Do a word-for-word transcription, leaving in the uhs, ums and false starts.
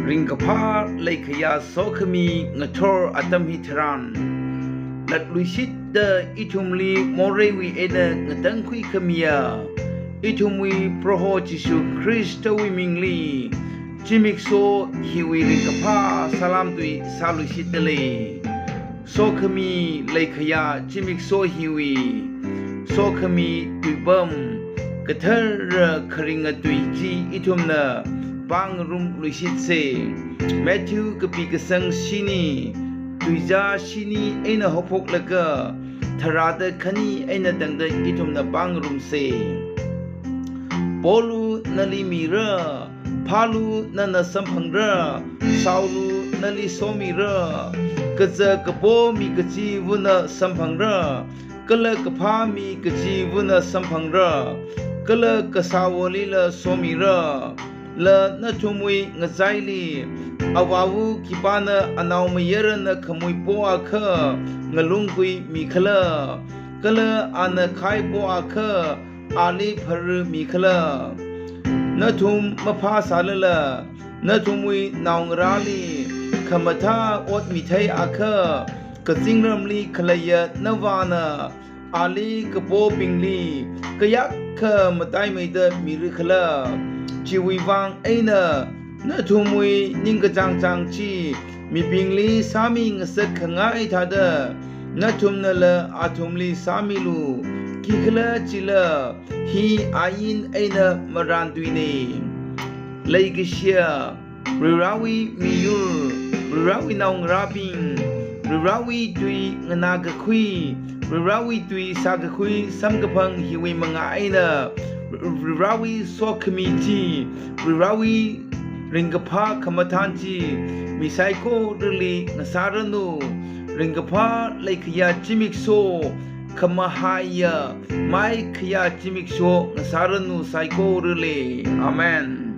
Ringkaphā leikhayā sokhami ngathor atam hitharan, latluishitta ithumli moreiwui eina ngatangkhui khamiya, ithumwui Proho Jishu Khristawui mingli, zimiksho hiwui ringkaphā salam tui sāluishitdalei. Sokhami leikhayā zimiksho hiwui, sokhami tuipam, kathara kharinga tui chi ithumna pāngarumluishitse. Matthew kapi kasang shini, tuizā shini eina haophoklaga tharāda khani eina tangda ithumna pāngarumse. Polu nali mira, phālu nana samphangra, shaolu nali somira, kaja kapo mi kachivana samphangra, kala kaphā mi kachivana samphangra, kala kashaowalila somira. La nathumwui ngachaili, avāva khipāna anaomayarana khamui poakha ngalung kuimikhala, kala ana khai poakha ali pharmikhala? Nathum maphāsālala, nathumwui naongarāli khamathā ot mitheiakha, kazingramli khaleiya navāna ali kapobingli kayākha mataimeida mirakhala? Chiwui vang eina nathumwui ningkachāngchāng chi mibingli sāmingasak khangai thāda, nathumnala athumli sāmilu. Khikhalajila hi ain eina marān tuine. Leikashiya Varivarāwui miyur, Varivarāwui naongarābing, Varivarāwui tui nganākakhui, Varivarāwui tui sākakhui samkaphang hiwui mangā eina, Varivarāwui sokhami chi, Varivarāwui ringkaphā khamathān chi, mi saikorali ngasāranu. Ringkaphā leikhayā zimiksho, khamahaiya maikhayā zimiksho ngasāranu saikorali. Amen.